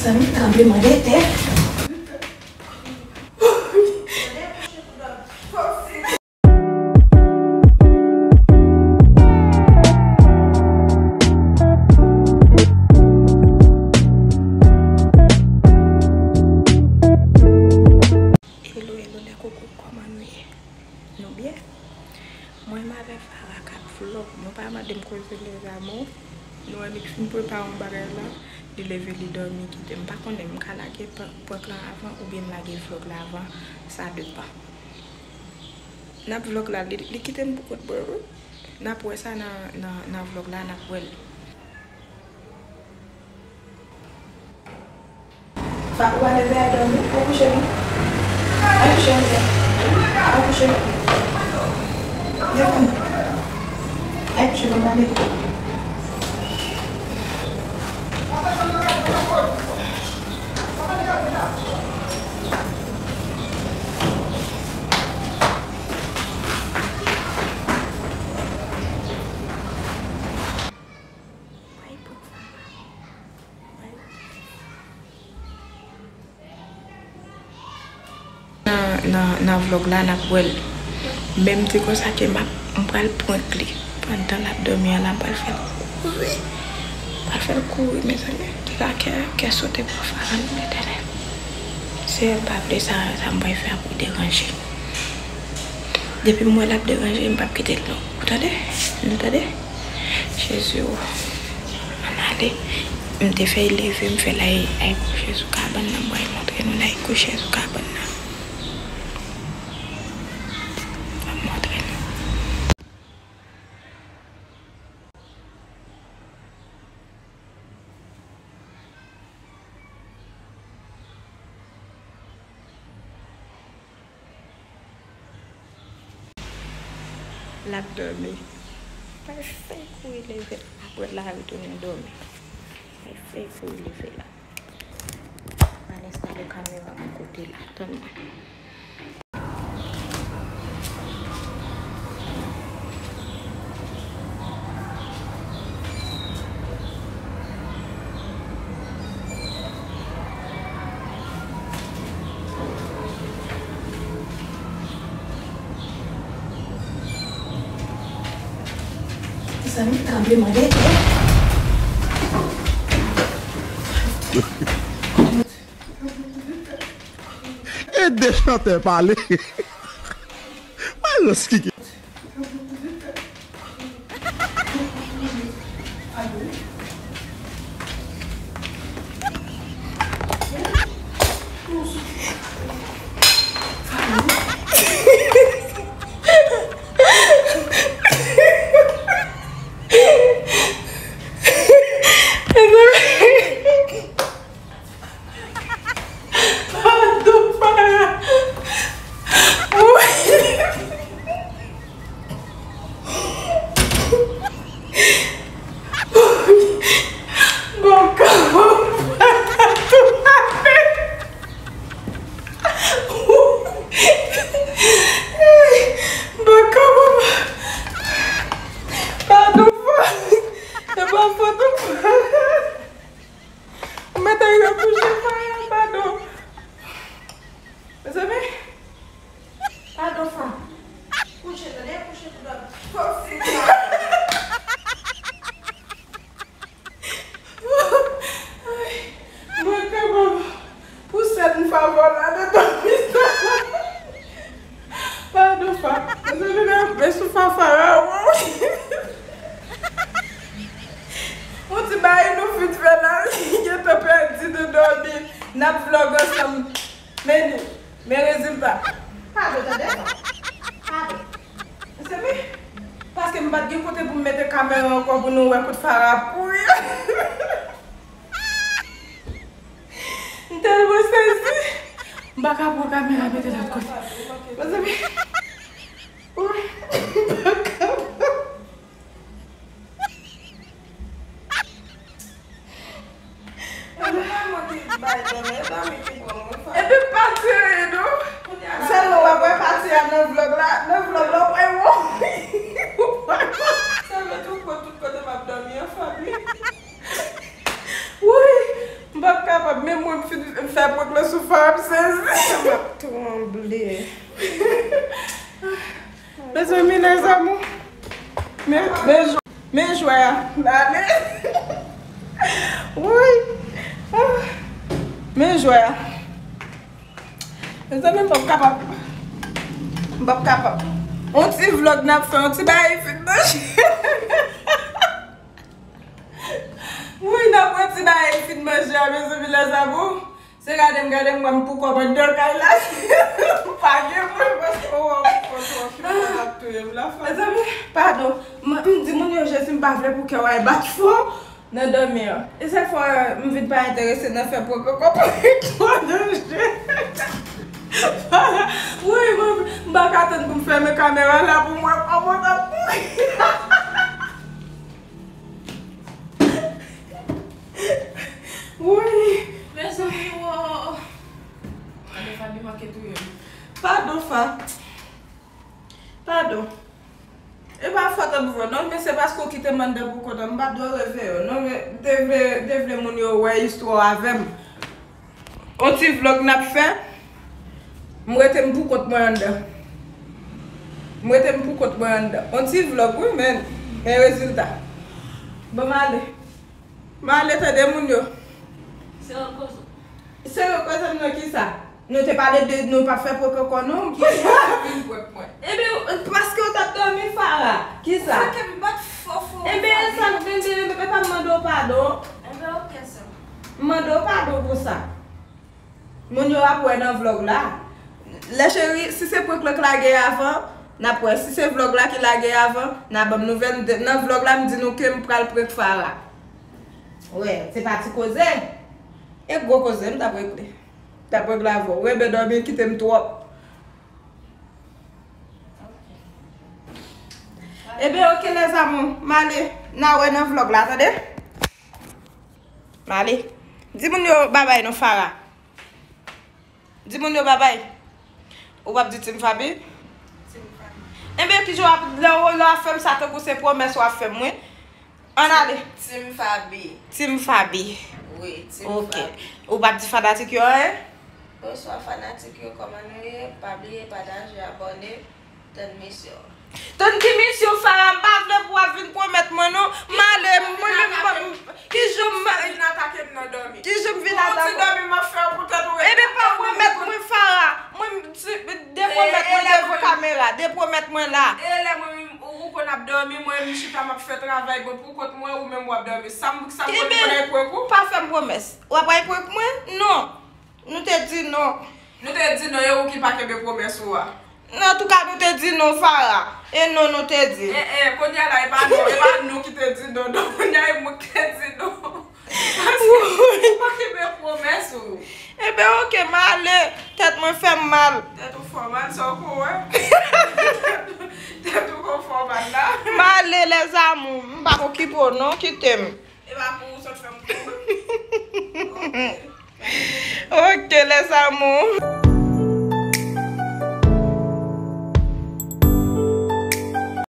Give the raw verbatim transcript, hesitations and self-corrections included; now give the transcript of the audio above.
Zanmi, tranblemanntè. Hello, hello, les coucous, kòman nou ye? Nou byen? Mwen menm avèk Farah k ap vlog. Nou pa mande m koze les amours. Nou wè li fin prepare yon bagay la, li leve li dòmi kite m. M pa konnen m ka lage prank, prank lan avan oubyen m lage vlog la avan, sa depan. N ap vlog la, li, li kite m pou kont mwen wi. N ap wè sa nan, nan, nan vlog la, n ap wè l. Fa, ou pa leve al dòmi? Al kouche non. Al kouche non. Al kouche non. Desann. Al kouche non, tande. Nan, nan, nan vlog la, n ap wè l. Men m di konsa ke m ap, m pral prank li. Pandan l ap dòmi an la, m pral fè l kouri. M pral fè l kouri, mezanmi. Deja kè, kè sote pran Farah, non, Letènèl. Seyè, m pa vle sa, sa m pral fè a pou deranje. Depi m wè l ap deranje, m p ap kite l non. Ou tande? Nou tande? Jezi o. Ann ale. M te fè l leve, m fè l al, al kouche sou kabann nan. M pral montre nou l al kouche sou kabann nan. M ap montre nou. L ap dòmi. Mwen fèk kouri leve l. Apre l la retounen dòmi. Mwen fèk kouri leve la. Mwen al enstale kamera bò kote la. Tann mwen. Zanmi, tranblemanntè. E de chantè pale. Mwen rans ki gen. Padon, Farah. Woy. Woy. Bon, kòman Farah tou ape? Woy. Bon, kòman? Padon, Farah. Se pa fòt ou, Farah. Ou mete yo kouche Farah, padon. Mezanmi, padon Fa. Kouche, tande, kouche pou dòmi. Fòk si. Ay, mwen kapab pou sèn favò la de dòmi sa. Padon Fa. Mezanmi, men, men sou Fa, Farah, woy. Yon ti bagay nou fin fè la, li gentan pèdi de dòmi. N ap vlog ansanm. Men li, men rezilta. Padon, tande Fa. Padon. Mezanmi, paske m pa t gen kote pou m mete kamera ankò pou nou wè kote Farah ap kouri. M tèlman sezi. M pa ka pran kamera mete lòt kote. Mezanmi. Woy, m pa ka. Epi pati a ye non. Sèlman w ap wè pati a nan vlog la. Nan vlog la, w ap wè. Sèlman tou kote, tout kote m ap dòmi an fanmi. Woy, m p ap kapab. Mwen, m fin fè prank lan sou Fab, sezi. M ap tranble. Mezanmi, les amours. Men, men, men jwè a. N ale. Woy. Ah. Men jwè a. Mezanmi, m p ap kapab. M p ap kapab. On ti vlog n ap fè, on ti bagay fin manje. Wi, n ap pran ti bagay fin manje a, mezanmi, les amours. Se gade m, gade m, wè m pou kòmandan kay la. M pa gen moun, paske w wè m pou kòmandan, w ap touye m la. Mezanmi, padon. M, m di moun yo, Jezi, m pa vle pou kè w al bat fò nan dòmi an. E se fò, m vin pa enterese nan fè prank ankò, prank twò danje. Wi, mwen, m pa ka tann pou m fèmen kamera la pou m wè kòman w t ap mouri. Wi. Mezanmi, wo. Gade Faby manke touye m. Padon, Fa. Padon. E pa fòt an pou fòt non, men se paske w kite m anndan pou kont an. M pa t dwe reveye w non, men m te vle, m te vle moun yo wè istwa w avè m. On ti vlog n ap fè. M rete m pou kont mwen anndan. M rete m pou kont mwen anndan. On ti vlog, wi, men, men rezilta. Bon, m ale. M ale tande moun yo. Se yo koze. Se yo koze m nan kisa? Nou te pale de nou p ap fè prank ankò non. Kisa vin prank mwen? Ebyen, paske w t ap dòmi, Farah. Kisa? Sa ke m bat fò fò. Ebyen, sa k vin di, e pa m mande w padon. Ebyen, oke, sè. M mande w padon pou sa. Moun yo ap wè nan vlog la. Lè cheri, si se prank lan k lage avan, n ap wè. Si se vlog la ki lage avan, n a ban m nouvèl. M te, nan vlog la, m di nou ke m pral prank Farah. Wè, se pa ti koze. E gwo koze, m t ap regle. M t ap regle avè w. Rebe dòmi, kite m twòp. Ebyen, oke, les amours. M ale. N a wè nan vlog la, tande? M ale. Di moun yo babay non, Farah. Di moun yo babay. Ou p ap di Team Faby? Team Faby. Enben, kijan w ap, lè w, lè w ap fè m sa, tankou se pwomès w ap fè m, wi. Ann ale. Team Faby. Team Faby. Wi, Team Faby. Ok. Ou p ap di fanatik yo anyen? Bonswa fanatik yo, kòman nou ye? Pa bliye pataje, abòne. Tann misyon. Tann ki misyon, Farah? M pa vle pou w ap vin pwomèt mwen non. M ale, mwen menm, m, ki jan m, vin atake m nan dòmi. Ki jan m vin atake w? Ti dòmi m ap fè pou tèt ou. Ebyen, pa pwomèt mwen, Farah. Mwen, de pwomèt mwen devan kamera. De pwomèt mwen la. E lè mwen menm, ou, ou konn ap dòmi, mwen menm chita m ap fè travay, bon, pou kont mwen, ou menm w ap dòmi. Sa m, sa m konn, konn ay prank ou? Pa fè m pwomès. W ap ay prank mwen? Non. Nou te di non. Nou te di non, e ou ki pa kenbe pwomès ou a. Antouka, nou te di non, Farah. E non, nou te di. E, e, kounye a la, e pa nou, e pa nou ki te di non, non, kounye a, e mwen ki te di non. Paske ou pa kenbe pwomès ou. Ebyen, oke, m ale. Tèt mwen fè m mal. Tèt ou fè w mal, sa w ko wè. Tèt ou ko fè w mal la. M ale, les amours. M p ap okipe w non, kite m. E pa pou ou sot fè m kou. Ok, les amours.